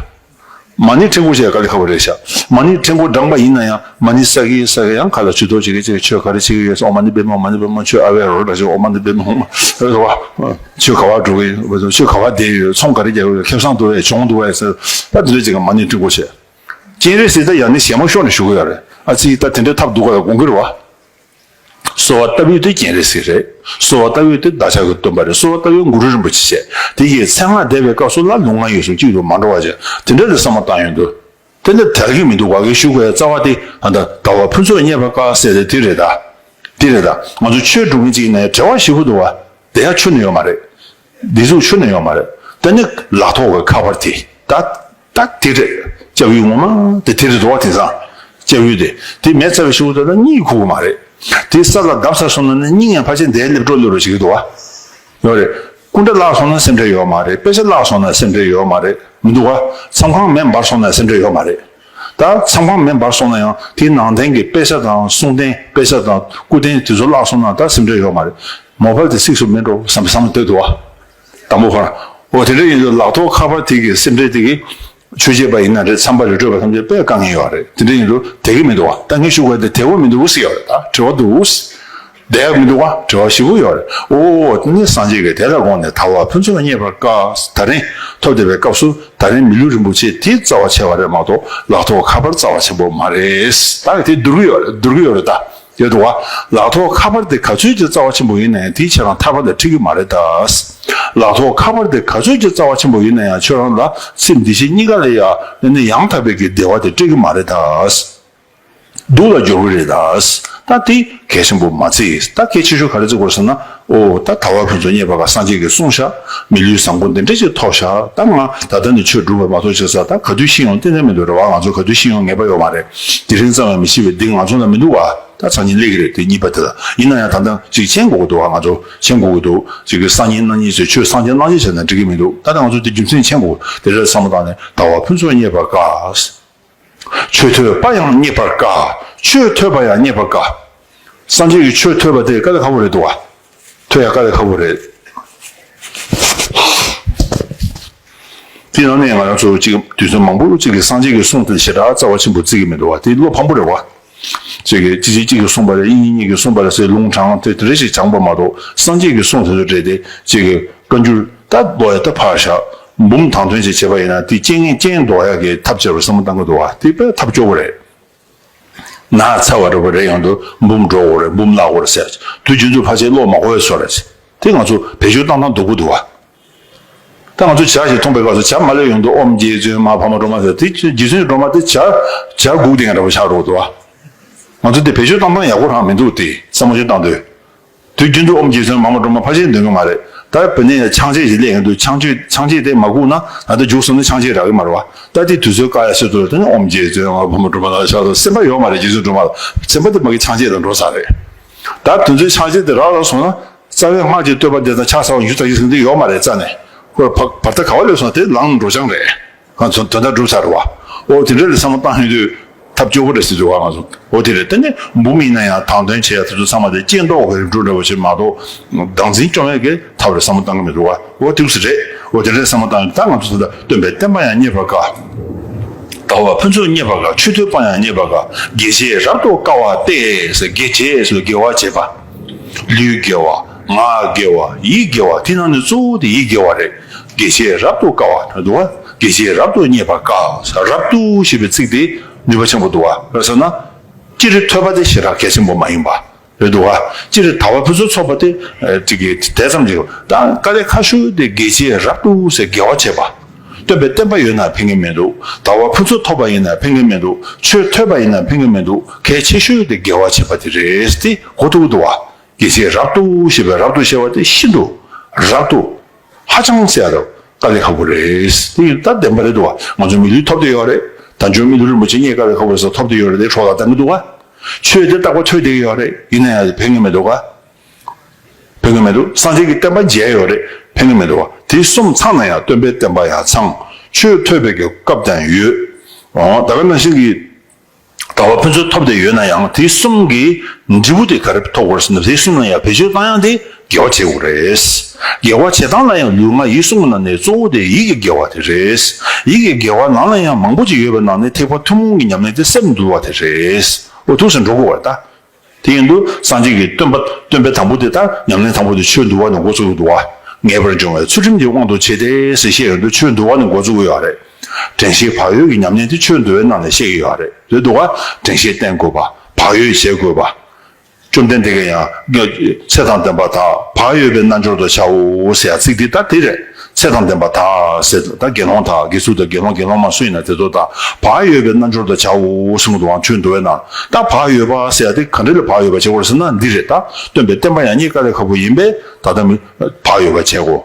མ་ཎི་ཕྲེང་སྐོར་བྱས་ག་ལས་ཁག་པོ་རེད་ཤག་མ་ཎི་ཕྲེང་སྐོར་བགྲངས་པ་ཡིན་ན་ཡང་མ་ཎི་བསགས་ཀྱི་བསགས་ཀྱི་ཡང་ཁ་ལ་ཆུ་གཏོར་བྱེད་ཀྱི་བྱེད་ཀྱི་ཆོས་ག་རེ་བྱེད་ཀྱི་ཡོད་ཟེར། ཨོཾ་མ་ཎི་པདྨེ་ཧཱུྃ། མ་ཎི་པདྨེ་ཧཱུྃ། ཆོས་ཨ་ཝེ་རོ་འདྲ་ཞིག་ཨོཾ་མ་ཎི་པདྨེ་ཧཱུྃ་རེད་བ། ཆོས་ག་བ་འགྲོ་གི་ཡོད། ཆོས་ག་བ་བསྡད་ཡོད། ཚོང་ག་རེ་རྒྱག་གི་ཡོད། ཁེ་བཟང་འདུག་བས། གྱོང་འདུག་བས་ཟེར། ད་དེ་འདྲ་ཅིག་གི་མ་ཎི་ཕྲེང་སྐོར་བྱས། སྤྱན་རས་གཟིགས་ད་ཡང་ནི་ཞལ་མ་ཤོར་ནས་བཞུགས་ཀྱི་ཡོད་རེད། ཨ་ཙི་ད་དེ་འདྲའི་ཐབས་འདུག་ག་ལ་དགོངས་ཀྱི་རེད་བ། གསོལ་བ་བཏབ་ཡུལ་དེ་སྤྱན་རས་གཟིགས་རེད། གསོལ་བ་བཏབ་ཡུལ་དེ་བདག་ཅག་གི་སྟོན་པ་རེད། གསོལ་བ་བཏབ་ཡུལ་གུ་རུ་རིན་པོ་ཆེ་བྱས། དེ་ཡི་མཚན་སྔགས་བཟླས་པའི་སྐབས་སུ་ལ་ལུས་ངག་ཡིད་གསུམ་གཅིག་ཏུ་མ་འགྲོ་བ་བྱས། དེ་འདྲ་ལ་བསམ་བློ་བཏང་ཡོང་དུས། དེ་འདྲ་དལ་གྱི་མི་འདུག་བ། གི་ཞུ་དགོས་རྩ་བ་དེ་ད་ལྟ་ཟླ་བ་ཕུན་ཚོགས་རྙེད་པར་དཀའ་ཟེར་ཏེ་དེ་རེད་ད། དེ་རེད་ད། ང་ཚོ་ཆོས་སྒྲུབ་མཁན་གཅིག་ཡིན་ན་ཡང་བྲེལ་བ་ཞེ་པོ་འདུག་བ། དེ་ཡང་ཆོས་ནི་ཡོད་མ་རེད། འདི་ཟུག་ཆུ་ནི་ཡོད་མ་རེད། དེ་ནི་ལག་ཐོག་གི་ཁ་པར་དེ་ད་ད་དེ་རེད། སྐྱབས་ཡུལ་ངོ་མ་དེ་དེ་རེད་འདུག་བ། དེང་སང་སྐྱབས་ཡུལ་དེ་དེ་མེད་ཚར་བའི་ཤུགས་དེ་ལ་གཉིད་ཁུག་གི་མ་རེད། དེ་ས་ལ་བརྡབ་ཚར་སོང་ན་ནི་གཉིད་ངན་ཕལ་ཆེར་འདིར་སླེབས་འགྲོ་སླེབས་འགྲོ་བྱེད་ཀྱི་འདུག་བ། ཡོད་རེད། སྐུ་འདྲ་བརླག་སོང་ན་སེམས་ཁྲལ་ཡོད་མ་རེད། དཔེ་ཆ་བརླག་སོང་ན་སེམས་ཁྲལ་ཡོད་མ་རེད། མི་འདུག་བ། མཚམས་ཁང་མེ་འབར་སོང་ན་སེམས་ཁྲལ་ཡོད་མ་རེད། ད་མཚམས་ཁང་མེ་འབར་སོང་ན་ཡང་དེའི་ནང་རྟེན་གྱི་དཔེ་ཆ་དང་གསུང་རྟེན། དཔེ་ཆ་དང་སྐུ་རྟེན་དེ་ཚོ་བརླག་སོང་ན་ད་སེམས་ཁྲལ་ཡོད་མ་རེད། མོ་བལ་དེ་སིག་སུ་མེད་འགྲོ་བསམ་བསམ་སྟོད་དུ་བ། དང་པོ་ཁོ་རང་། འོ་དེ་འདྲ་ཡིན་དུས་ལག་ཐོག་ཁ་པར་དེ་གི་སེམས་ཁྲལ་དེ་གི་ཆོས་བྱེད་པ་ཡིན་ན་རེད། འཚམས་པ་རེད། སྤྲོད་པ་ཐམས་ཅད་དཔེ་དཀའ་ངལ་ཡོད་རེད། དེ་འདྲ་ཡིན་དུས་དེ་གི་མི་འདུག་བ། ད་ངས་ཞུ་དགོས་དེ་དེ་བོ་མི་འདུག་ཟེར་ཡོད་རེད། ད་དྲི་བ་འདུག་ཟེར། བསྡད་ཡག་མི་འདུག་བ། དྲི་བ་ཞིབ་པོ་ཡོད་རེད། ཨོ་ཨོ་ཨོ། དེ་ནི་སངས་རྒྱས་ཀྱིས་དེ་ལ་དགོངས་ནས་ད་བར་ཕུན་ཚོགས་རྙེད་པར་དཀའ། ད་རིང་ཐོབ་བསྡད་པའི་སྐབས་སུ་ད་རིང་མི་ལུས་རིན་པོ་ཆེ་དེ་རྩ་བ་ཆེ་བ་རེད་མ་གཏོགས་ལག་ཐོག་ཁ་པར་རྩ་བ་ཆེན་པོ་མ་རེད། ད་གི་དེ་བསྡུར་གི་ཡོད་རེད། བསྡུར་གི་ཡོད་རེད་ད། ཡོད་འདུག་བ། ལག་ཐོག་ཁ་པར་དེ་ག་ཚོད་ཀྱི་རྩ་བ་ཆེན་པོ་ཡིན་ན་ཡང་དེའི་ཆེད་རང་ཐར་པ་ལ་འཁྲིད་གི་མ་རེད་ད། ལག་ཐོག་ཁ་པར་དེ་ག་ཚོད་ཀྱི་རྩ་བ་ཆེན་པོ་ཡིན་ན་ཡང་ཁྱོད་རང་ལ་སེམས་འདི་ཕྱི་གཉིས་ཀ་ལ་ཡང་ནི་ཡང་དག་པའི་གི་བདེ་བ་དེ་སྤྲད་གི་མ་རེད་ད། སྡུག་ལ་སྦྱོར་གི་རེད་ད། ད་དེ་གལ་ཆེན་པོ་མ་བརྩི། ད་གལ་ཆེ་ཤོས་ག་རེ་བརྩི་དགོས་ཟེར་ན། ཨོ་ད་ད་བར་ཕུན་ཚོགས་རྙེད་པར་དཀའ། སངས་རྒྱས་ཀྱིས་གསུངས་ཤག་མི་ལུས་བཟང་པོ་འདི་འདྲ་ཞིག་ཐོབ་ཤག་ད་ང་ད་ལྟ་ནས་ཆོས་སྒྲུབ་པ་མ་གཏོགས་བྱས་ཙང་ད་ག་དུས་ཤི་ཡོང་གཏན་ནས་མི་འདུག་རེད་བ། ང་ཚོ་ག་དུས་ཤི་ཡོང་ངེས་པ་ཡོད་མ་རེད། དེ་རིང་ཙམ་ཡང་མི་ཤི་བའི་གདེང་ང་ཚོ་ལ་མི་འདུག་བ། ད་སང་ཉིན་སླེབས་ཀྱི་རེད། དེ་གཉིས་པ་དེ་ལ་ཡིན་ན་ཡང་ད་ལྟ་ཅིག་མཁྱེན་དགོས་ཀྱི་འདུག་བ། ང་ཚོ་མཁྱེན་དགོས་ཀྱི་འདུག་ཅིག་གི་སང་ཉིན་གནངས་ཉིན་ཟེར་ཆོས་སངས་རྒྱས་གནངས་ཉིན་བྱས་ན་འགྲིག་གི་མི་འདུག་ད་ལྟ་ང་ཚོ་དེ་རྒྱུ་མཚན་མཁྱེན་དགོས། དེ་འདྲ་བསམ་བློ་བཏང་ནས་ད་བར་ཕུན་ཚོགས་རྙེད་པར་དཀའ། ཆོས་ཐོས་པ་ཡང་རྙེད་པར་དཀའ། ཆོས་ཐོས་པ་ཡང་རྙེད་པར་དཀའ། སངས་རྒྱས་ཀྱི་ཆོས་ཐོས་པ་དེ་དཀའ་ལས་ཁག་པོ་རེད་འདུག་བ། ཐོས་ཡག་དཀའ་ལས་ཁག་པོ་རེད། དེ་ནང་ནས་ང་རང་ཚོ་ཅིག་དུས་ཚོད་མང་པོ་ཅིག་གི་སངས་རྒྱས་ཀྱི་གསུང་དེ་ཞེ་དྲག་རྩ་བ་ཆེན་པོ་བརྩི་གི་མི་འདུག་བ། དེ་བློ་ཕམ་པོ་རེད་བ། ཅིག་གི་ཅི་ཅི་གཅིག་གིས་གསུངས་པ་རེད། ཨིན་ཡིག་གཉིས་ཀྱིས་གསུངས་པ་རེད་ཟེར་ལུང་དྲངས་དེ་དེ་འདྲ་ཞིག་སྦྱངས་པ་མ་གཏོགས་སངས་རྒྱས་ཀྱི་གསུང་དེ་ཚོ་སྤྲད་དེ་ཅིག་གི་བཀའ་འགྱུར་ད་ལོ་ཡ་ད་ཕར་བཞག་འབུམ་དང་དོན་ཅིག་བྱས་པ་ཡིན་ན་དེ་རྐྱེན་ངན་རྐྱེན་ཟློག་ཡག་གི་ཐབས་བྱས་པར་བསམ་བློ་བཏང་གི་འདུག་བ། དེ་དཔེ་ཐབས་སྐྱོ་བོ་རེད། ན་ཚ་བ་འདྲ་བོ་རེད། ཡང་དུ་འབུམ་འགྲོ་དགོས་རེད། འབུམ་བརླག་དགོས་རེད་ཟེར། དུས་རྒྱུན་དུ་ཕལ་ཆེར་བློ་མ་འཁོར་བའི་བཟོ་རེད། དེ་ང་ཚོ་བེད་སྤྱོད་བཏང་སྟངས་སྡུག་པོ་འདུག་བ། ད་ང་ཚོ་ཇ་ཞིག་འཐུང་པའི་སྐབས་སུ་ཇ་མ་ལོས་ཡོང་དུས་ཨོཾ་རྗེ་བཙུན་མ་འཕགས་མ་སྒྲོལ་མ་ཟེར་དེ་རྗེ་བཙུན་སྒྲོལ་མ་དེ་ཇ་ཇ་སྒུག་བསྡད་མཁན་འདྲ་བོ་ཆགས་འགྲོ་འདུག་བ། ང་ཚོ་དེ་བེད་སྤྱོད་བཏང་སྟངས་ཡག་པོ་རང་མི་འདུག་དེ་བསམ་བློ་ཞིག་བཏང་དུས། དུས་རྒྱུན་དུ་ཨོཾ་རྗེ་བཙུན་མ་འཕགས་མ་སྒྲོལ་མ་ཕལ་ཆེར་འདོན་གི་མ་རེད། ད་བུད་མེད་ཡང་ཆང་བཅད་ཞིག་སླེབས་ཡོང་དུས་ཆང་བཅད་ཆང་བཅད་དེ་མ་སྒུག་ན་ད་ལྟ་མཇུག་སོང་ན་ཆང་བཅད་རག་གི་མ་རེད་བ། ད་དེ་དུས་ཚོད་བཀག་ཡ་སྲོལ་དུ་ལ་དེ་ནི་ཨོཾ་རྗེ་བཙུན་མ་འཕགས་མ་སྒྲོལ་མ་ལ་ཕྱག་འཚལ་ལོ། སེམས་པ་ཡོད་མ་རེད། རྗེ་བཙུན་སྒྲོལ་མ་ལ་སེམས་པ་དེ་མ་གི་ཆང་བཅད་དང་འགྲོ་ས་རེད། ད་དུས་ཚོད་ཆང་བཅད་དེ་རག་རག་སོང་ན། རྩ་བའི་སྔགས་ཀྱི་བསྟོད་པ་འདི་དང་ཕྱག་འཚལ་བ་འཇུ་ལྟ་ཡི་ཟིན་དེ་ཡོད་མ་རེད་རྩ་ནས། ཁོས་བར་བར་ཐག་ག་བ་ལས་སོང་དེ་ལངས་འགྲོ་ཆང་རེད། ང་ཚོ་དོན་དག་འགྲུབ་ཚར་བ། ཨོ་དེ་འདྲ་ལས་བསམ་བློ་བཏང་ཡོང་དུས་ཐབས་སྐྱོ་པོ་རེད་ཟེར་འདུག་བ། ང་ཚོ་ཨོ་དེ་རེད། དེ་ནས་འབུམ་ཡིན་ན་ཡང་དང་དོན་བྱེད་ཡ་དེ་ཚོ་ཚང་མ་དེ་རྐྱེན་ཟློག་གི་རིམ་གྲོ་འདྲ་བོ་ཞིག་མ་གཏོགས་བདག་འཛིན་སྐྱོང་ཡ་གི་ཐབས་རེད་བསམ་བློ་བཏང་གི་མི་འདུག་བ། ཨོ་དེ་རེད། ཨོ་དེ་འདྲ་བསམ་བློ་བཏང་ཡོང་དུས་ད་ང་ཚོ་ད་ལྟ་སྟོན་པའི་བསྟན་པ་ཡང་རྙེད་པར་དཀའ། ད་བར་ཕུན་ཚོགས་རྙེད་པར་དཀའ། ཆོས་ཐོས་པ་ཡང་རྙེད་པར་དཀའ། དགེ་བྱེད་རབ་ཏུ་དཀའ་བ་སྟེ་ཟེར། དགེ་བྱེད་ཟེར་དགེ་བ་བྱེད་པ། ལུས་དགེ་བ། ངག་དགེ་བ། ཡིད་དགེ་བ། དེ་ནང་ནས་གཙོ་བོ་དེ་ཡིད་དགེ་བ་རེད། དགེ་བྱེད་རབ་ཏུ་དཀའ་བ་འདུག་བ། དགེ་བྱེད་རབ་ཏུ་རྙེད་པར་དཀའ། རབ་ཏུ་ཞེས་པའི་ཚིག་དེ་ནུས་པ་ཆེན་པོ་འདུག་བ། རེད་ཟེར་ན། སྤྱིར་ཐོས་པ་དེ་ཞེ་དྲག་གལ་ཆེན་པོ་མ་ཡིན་པ་རེད་འདུག་བ། སྤྱིར་ད་བར་ཕུན་སུམ་ཚོགས་པ་དེ་ཅིག་གི་དེ་ཙམ་ཅིག་ད་དཀའ་ལས་ཁག་ཤོས་དེ་དགེ་བྱེད་རབ་ཏུ་ཟེར་དགེ་བ་བྱེད་པ། སྟོན་པའི་བསྟན་པ་ཡོད་ན་ཕན་གི་མི་འདུག་ད་བར་ཕུན་སུམ་ཐོགས་པ་ཡིན་ན་ཕན་གི་མི་འདུག་ཆོས་ཐོས་པ་ཡིན་ན་ཕན་གི་མི་འདུག་གལ་ཆེ་ཤོས་དེ་དགེ་བ་བྱེད་པ་དེ་རེད་དེ་གོ་ཐུབ་འདུག་བ། དགེ་བྱེད་རབ་ཏུ་ཞེས་པའི་རབ་ཏུ་ཞེས་པ་དེ་ཤིན་ཏུ་རབ་ཏུ་ཧ་ཅང་ཟེར་ཡ་དེ་དཀའ་ལས་ཁག་པོ་རེད། དེ་ཡིན་ད་བདེན་པ་རེད་འདུག་བ། ང་ཚོ་མི་ལུས་ཐོབ་བསྡད་ཡོད་རེད། དལ་འབྱོར་མི་ལུས་རིན་པོ་ཆེ་རྙེད་དཀའ་ལས་ཁག་པོ་རེད་ཟེར་ཐོབ་བསྡད་ཡོད་རེད། དེ་འཕྲོ་བརླག་བཏང་གི་འདུག་བ། ཆོས་དེ་རྟག་པར་ཐོས་བསྡད་ཀྱི་ཡོད་རེད། ཡིན་ན་ཡང་དེ་ཕན་གི་མི་འདུག་ག་ཕན་གི་མི་འདུག་སངས་རྒྱས་ཀྱི་བསྟན་པ་མཇལ་ཡོད་རེད། ཕན་གི་མི་འདུག་བ། དེ་གསུམ་ཚང་ན་ཡང་སྟོན་པའི་བསྟན་པ་ཡང་ཚང་། ཆོས་ཐོས་པའི་གི་སྐབས་དང་ཡོད། འོ་ད་ག་ནང་བཞིན་གྱི་ད་བར་ཕུན་སུམ་ཐོབ་བསྡད་ཡོད་ན་ཡང་དེ་གསུམ་གྱི་འབྲས་བུ་དེ་ག་རེ་ཐོབ་དགོས་ཟེར་ན། དེ་གསུམ་ལ་ཡང་བེད་སྤྱོད་བཏང་ཡག་དེ་ དགེ་བ་བྱེད་དགོས་རེད། དགེ་བ་བྱེད་སྟངས་ལ་ཡང་ལུས་ངག་ཡིད་གསུམ་གྱི་ནང་ནས་གཙོ་བོ་དེ་ཡིད་ཀྱི་དགེ་བ་དེ་རེད། ཡིད་ཀྱི་དགེ་བ་ནང་ལ་ཡང་མང་པོ་ཅིག་ཡོད་པའི་ནང་ནས་ཐེག་པ་ཐུན་མོང་གི་ཉམས་ལེན་དེ་སེམས་འདུལ་བ་དེ་རེད། འོ་ཐུགས་སུ་འགྲོ་དགོས་པ་རེད་ད། དེ་ཡིན་དུས་སངས་རྒྱས་ཀྱི་སྟོན་པ་སྟོན་པའི་དང་པོ་དེ་ལྟར་ཉམས་ལེན་དང་པོ་དེ་ཆོས་འདུལ་བ་ནས་འགོ་བཙུགས་འདུལ་བ། ངེས་པར་འབྱུང་བའི་ཚུལ་ཁྲིམས་ཀྱི་དབང་དུ་བྱས་ཏེ་ཟེར་བཤད་ཡོང་དུས་ཆོས་འདུལ་བ་ནས་འགོ་བཙུགས་ཀྱི་ཡོད་རེད། དྲན་ཤེས་བག་ཡོད་ཀྱི་ཉམས་ལེན་དེ་ཆོས་འདུལ་བའི་ནང་ནས་བཤད་ཀྱི་ཡོད་རེད། རེད་འདུག་ག་དྲན་ཤེས་བསྟེན་དགོས་པ། བག་ཡོད་བྱེད་དགོས་པ། བཅོམ་ལྡན་འདས་ཀྱིས་ཡང་ཚེ་དང་ལྡན་པ་དག་བག་ཡོད་པའི་རྣལ་འབྱོར་དུ་བྱའོ་ཟེར་ཡ་ཚིག་འདི་ལྟར་དེ་རེད། ཚེ་དང་ལྡན་པ་དག་ཟེར་ད་དགེ་སློང་དག་དགེ་ཚུལ་དང་དགེ་སློང་དགེ་སློང་མ་སུ་ཡིན་ན་དེ་ཚོ་དག་བག་ཡོད་པའི་རྣལ་འབྱོར་དུ་བྱའོ་གསུངས་འདུག་ཨང་། ཆོས་འདུལ་བའི་ནང་ད་བག་ཡོད་པ་ཟེར་ཡ་དེ་ག་འདྲ་ལ་བག་ཡོད་པ་བྱེད་དགོས་རེད་ཟེར་ན་འདི་རེད་ད། སྟོན་པའི་བསྟན་པ་ཡང་རྙེད་དཀའ་ལས་ཁག་པོ་ཡིན་པས་ད་ལྟ་མི་བག་ཡོད་པ་བྱེད་དགོས།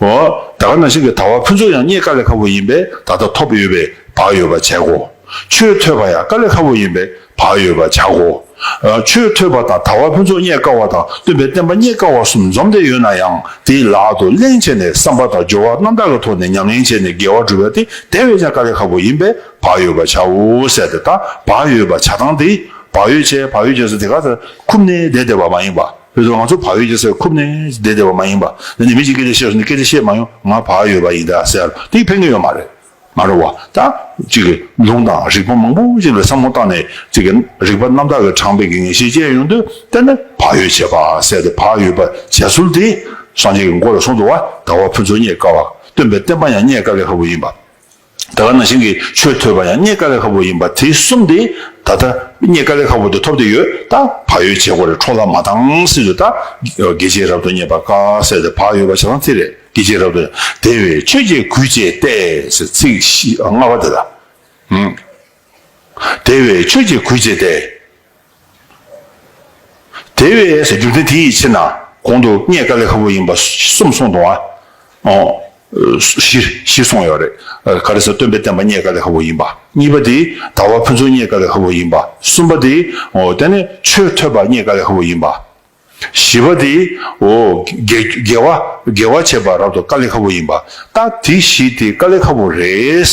འོ། ད་ག་ནང་བཞིན་གྱི་དལ་བ་ཕུན་ཚོགས་ཡང་རྙེད་དཀའ་ལས་ཁག་པོ་ཡིན་པས་ད་ལྟ་ཐོབ་ཡོད་པས་བག་ཡོད་པ་བྱེད་དགོས། ཆོས་ཐོས་པ་ཡང་དཀའ་ལས་ཁག་པོ་ཡིན་པས་བག་ཡོད་པ་བྱ་དགོས། ཨ། ཆོས་ཐོས་པ་དང་དལ་བ་ཕུན་ཚོགས་རྙེད་དཀའ་བ་དང་སྟོན་པའི་བསྟན་པ་རྙེད་དཀའ་བ་གསུམ་འཛོམས་ཏེ་ཡོད་ན་ཡང་དེའི་ལག་ཏུ་ལེན་བྱས་ནས་བསམ་པ་དང་སྦྱོར་བ་རྣམ་དག་གི་ཐོག་ནས་ཉམས་ལེན་བྱས་ནས་དགེ་བ་སྒྲུབ་པ་དེ་དེ་བས་ཀྱང་དཀའ་ལས་ཁག་པོ་ཡིན་པས་བག་ཡོད་པ་བྱའོ་ཟེར་ཏེ། ད་བག་ཡོད་པ་བྱ་སྟངས་དེ་བག་ཡོད་བྱས་བག་ཡོད་བྱས་ཟེར་དེ་ག་ཚོད་ཁུམ་ནས་བསྡད་བསྡད་པ་མ་ཡིན་པ། རེད་འདུག་ང་ཚོ་བག་ཡོད་ཅེས་ཟེར་ཁུབ་ནས་བསྡད་བསྡད་པ་མ་ཡིན་པ། འདི་ནི་མི་གཅིག་སྐད་ཆ་བཤད་སོང་ནས་སྐད་ཆ་བཤད་མ་ཡོང་ང་བག་ཡོད་པ་ཡིན་ད་ཟེར་དེ་ཕན་གྱི་ཡོད་མ་རེད། མ་རེད་བ། ད་གཅིག་གི་ལུང་དང་རིགས་པ་མང་པོ་ཅིག་ལ་བསམ་བློ་བཏང་ནས་གཅིག་གི་རིགས་པ་རྣམ་དག་གི་དྲངས་པའི་གི་ངེས་ཤེས་སྐྱེས་ཡོང་དུས་དེ་ནི་བག་ཡོད་བྱེད་པ་ཟེར་ཏེ་བག་ཡོད་པ་བྱ་ཚུལ་དེ་སངས་རྒྱས་ཀྱི་མགོ་ལ་གསུངས་འདུག་བ། དལ་བ་ཕུན་ཚོགས་རྙེད་དཀའ་བ། སྟོན་པའི་བསྟན་པ་ཡང་རྙེད་དཀའ་ལས་ཁག་པོ་ཡིན་པ། ད་ག་ནང་བཞིན་གྱི་ཆོས་ཐོས་པ་ཡང་རྙེད་དཀའ་ལས་ཁག་པོ་ཡིན་པ་དེ་གསུམ་དེ་ད་ལྟ་རྙེད་དཀའ་ལས་ཁག་པོ་དེ་ཐོབ་བསྡད་ཡོད། ད་བག་ཡོད་བྱེད་དགོས་རེད། འཕྲོ་བརླག་མ་བཏང་ཟེར་དུས་ད་དགེ་བྱེད་རབ་ཏུ་བརྙེས་པ་དཀའ་ཟེར་ཏེ་བག་ཡོད་པ་བྱེད་སྟངས་དེ་རེད། དགེ་བྱེད་རབ་ཏུ་དེ་བས་ཆོས་ཀྱི་གུས་བཅས་ཏེ་ཟེར་ཚིག་བཞི་ལྔ་པ་དེ་ལ། ཨང་། དེ་བས་ཆོས་ཀྱི་གུས་བཅས་ཏེ། དེ་བས་ཟེར་རྒྱུ་མཚན་དེ་ཡི་ཕྱིར་ན་གོང་དུ་རྙེད་དཀའ་ལས་ཁག་པོ་ཡིན་པ་གསུམ་གསུངས་འདུག་ཨ། ཨོ། བཞི་བཞི་གསུངས་ཡོད་རེད། ག་རེ་ཟེར་སྟོན་པའི་བསྟན་པ་རྙེད་དཀའ་ལས་ཁག་པོ་ཡིན་པ། གཉིས་པ་དེ་དལ་བ་ཕུན་ཚོགས་རྙེད་དཀའ་ལས་ཁག་པོ་ཡིན་པ། གསུམ་པ་དེ་ཨོ་དེ་ནི་ཆོས་ཐོས་པ་རྙེད་དཀའ་ལས་ཁག་པོ་ཡིན་པ། བཞི་པ་དེ་ཨོ་དགེ་དགེ་བ་དགེ་བ་བྱེད་པ་རབ་ཏུ་དཀའ་ལས་ཁག་པོ་ཡིན་པ། ད་དེ་བཞི་དེ་དཀའ་ལས་ཁག་པོ་རེད།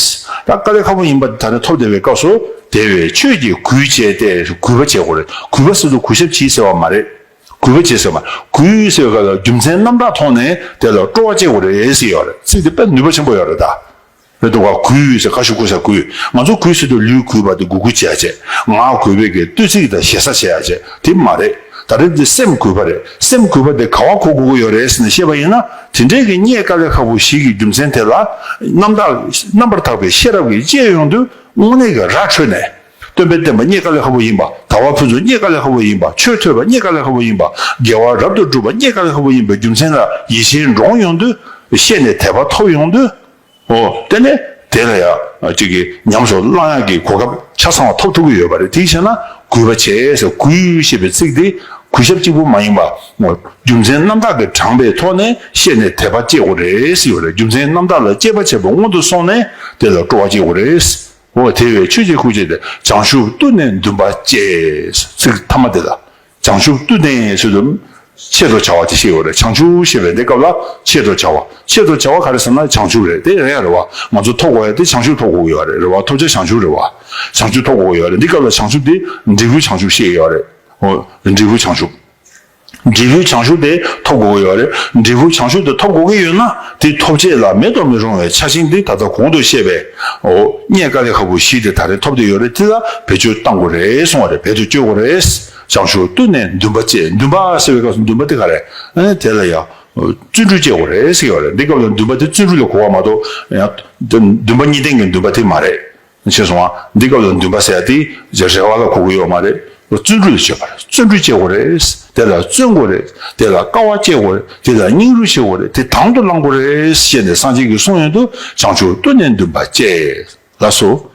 ད་དཀའ་ལས་ཁག་པོ་ཡིན་པ་ད་ནི་ཐོབ་བསྡད་པའི་སྐབས་སུ་དེ་བས་ཆོས་ཀྱི་གུས་བཅས་ཏེ་གུས་པ་བྱེད་དགོས་རེད། གུས་པ་ཟེར་དུས་གུས་ཞབས་བྱེད་ཟེར་བ་མ་རེད། གུས་པ་བྱེད་ཟེར་བ། གུས་ཟེར་བ་ལ་རྒྱུ་མཚན་རྣམ་དག་ཐོག་ནས་དེ་ལ་སྤྲོ་བ་བསྐྱེད་དགོས་རེད་ཟེར་ཡོད་རེད། ཚིག་དེ་དཔེ་ནུས་པ་ཆེན་པོ་ཡོད་རེད་ད། རེད་འདུག་ག་གུས་ཟེར་ཁ་ཤུ་གུས་ཟེར་གུས། ང་ཚོ་གུས་ཟེར་དུས་ལུས་གུས་པ་དེ་གུས་གུས་བྱས་བྱས། ངག་གུས་པའི་གི་བསྟོད་ཚིག་དང་ཞེ་ས་བྱས་ཡ་བྱས་དེ་མ་རེད། ད་རེས་འདི་སེམས་གུས་པ་རེད། སེམས་གུས་པ་དེ་ག་བ་གོ་དགོས་ཀྱི་ཡོད་རེད་ཟེར་ནས་བཤད་པ་ཡིན་ན་དེ་འདྲའི་གི་རྙེད་དཀའ་ལས་ཁག་པོ་ཞིག་གི་རྒྱུ་མཚན་དེ་ལ་རྣམ་དག་རྣམ་པར་དག་པའི་ཤེས་རབ་ཀྱིས་དཔྱད་ཡོང་དུས། དངོས་གནས་ཀྱི་ར་འཕྲོད་ནས། སྟོན་པའི་བསྟན་པ་རྙེད་དཀའ་ལས་ཁག་པོ་ཡིན་པ། དལ་བ་ཕུན་ཚོགས་རྙེད་དཀའ་ལས་ཁག་པོ་ཡིན་པ། ཆོས་ཐོས་པ་རྙེད་དཀའ་ལས་ཁག་པོ་ཡིན་པ། དགེ་བ་རབ་ཏུ་སྒྲུབ་པ་རྙེད་དཀའ་ལས་ཁག་པོ་ཡིན་པའི་རྒྱུ་མཚན་ལ་ཡིད་ཆེས་འདྲོངས་ཡོང་དུས། ཤེས་ནས་དད་པ་ཐོབ་ཡོང་དུས། འོ། དེ་ནས་དེ་ལ་ཡང་གཅིག་གིས་ཉམས་སུ་བླང་ཡག་གི་གོ་སྐབས་ཆ་ཚང་བ་ཐོབ་ཐུབ་ཀྱི་ཡོད་པ་རེད། དེ་བྱས་ན་གུས་པ་བྱས་ཟེར་གུས་ཞེས་པའི་ཚིག་དེ་གུས་ཞབས་གཅིག་པུ་མ་ཡིན་པ། རྒྱུ་མཚན་རྣམ་དག་གིས་དྲངས་པའི་ཐོག་ནས་ཤེས་ནས་དད་པ་སྐྱེ་དགོས་རེད་ཟེར་ཡོད་རེད། རྒྱུ་མཚན་རྣམ་དག་ལ་དཔྱད་པ་བྱས་པ་སྔོན་དུ་སོང་ནས་དེ་ལ་སྤྲོ་བ་སྐྱེ་དགོས་རེད། འོ་དེ་བས་ཆོས་ཀྱི་གུས་བཅས་ཏེ། བྱང་ཆུབ་ཏུ་ནི་འདུན་པ་བསྐྱེད། ཚིག་ཐ་མ་དེ་ལ། བྱང་ཆུབ་ཏུ་ནི་ཟེར་དུས་ཆེད་དུ་བྱ་བ་དེ་བཤད་ཡོད་རེད། བྱང་ཆུབ་ཞེས་པའི་འདི་སྐབས་ལ་ཆེད་དུ་བྱ་བ། ཆེད་དུ་བྱ་བ་ག་རེ་ཟེར་ན་བྱང་ཆུབ་རེད། དེ་རེད་ཡ་རེད་བ། ང་ཚོ་ཐོབ་དགོས་ཡ་དེ་བྱང་ཆུབ་ཐོབ་དགོས་ཀྱི་ཡོད་རེད། རེད་བ། ཐོབ་བྱ་བྱང་ཆུབ་རེད་བ། བྱང་ཆུབ་ཐོབ་དགོས་ཀྱི་ཡོད་རེད། འདི་སྐབས་ལ་བྱང་ཆུབ་དེ་འབྲས་བུའི་བྱང་ཆུབ་བཤད་ཡོད་རེད། འོ། འབྲས་བུའི་བྱང་ཆུབ། འབྲས་བུའི་བྱང་ཆུབ་དེ་ཐོབ་དགོས་ཀྱི་ཡོད་རེད། འབྲས་བུའི་བྱང་ཆུབ་དེ་ཐོབ་དགོས་ཀྱི་ཡོད་ན་དེ་ཐོབ་བྱེད་ལ་མེད་དུ་མི་རུང་བའི་ཆ་ཤས་འདི་ད་ལྟ་གོང་དུ་བཤད་པའི་འོ་རྙེད་དཀའ་ལས་ཁག་པོ་བཞི་དེ་ད་རེས་ཐོབ་བསྡད་ཡོད་རེད། དེ་ལ་བེད་སྤྱོད་གཏང་དགོས་རེད་གསུངས་པ་རེད། བེད་དུ་སྤྱོད་དགོས་རེད། བྱང་ཆུབ་ཏུ་ནི་འདུན་པ་བསྐྱེད། འདུན་པ་ཟེར་བའི་སྐབས་སུ་འདུན་པ་དེ་ག་རེད། ཨ་ནི་དེ་ལ་ཡང་བརྩོན་འགྲུས་བསྐྱེད་དགོས་རེད་ཟེར་ཡོད་རེད། འདི་སྐབས་ལ་འདུན་པ་དེ་བརྩོན་འགྲུས་ལ་གོ་བ་མ་གཏོགས་ཡང་འདུན་པ་གཉིས་ལྡན་གྱི་འདུན་པ་དེ་མ་རེད། ཤེས་སོང་ང་། འདི་སྐབས་ལ་འདུན་པ་ཟེར་ཡ་དེ་རེ་བ་ལ་གོ་གི་ཡོད་མ་རེད། བརྩོན་འགྲུས་ལ་བྱེད་པ་རེད། བརྩོན་འགྲུས་བྱེད་དགོས་རེད། དེ་ལ་བརྩོན་དགོས་རེད། དེ་ལ་དཀའ་བ་སྤྱད་དགོས་རེད། དེ་ལ་སྙིང་རུས་བྱེད་དགོས་རེད། དེ་དང་དུ་བླང་དགོས་རེད་ཞེས་ནས་སངས་རྒྱས་ཀྱིས་གསུངས་ཡོང་དུས་བྱང་ཆུབ་ཏུ་ནི་འདུན་པ་བསྐྱེད། ལགས་སོ།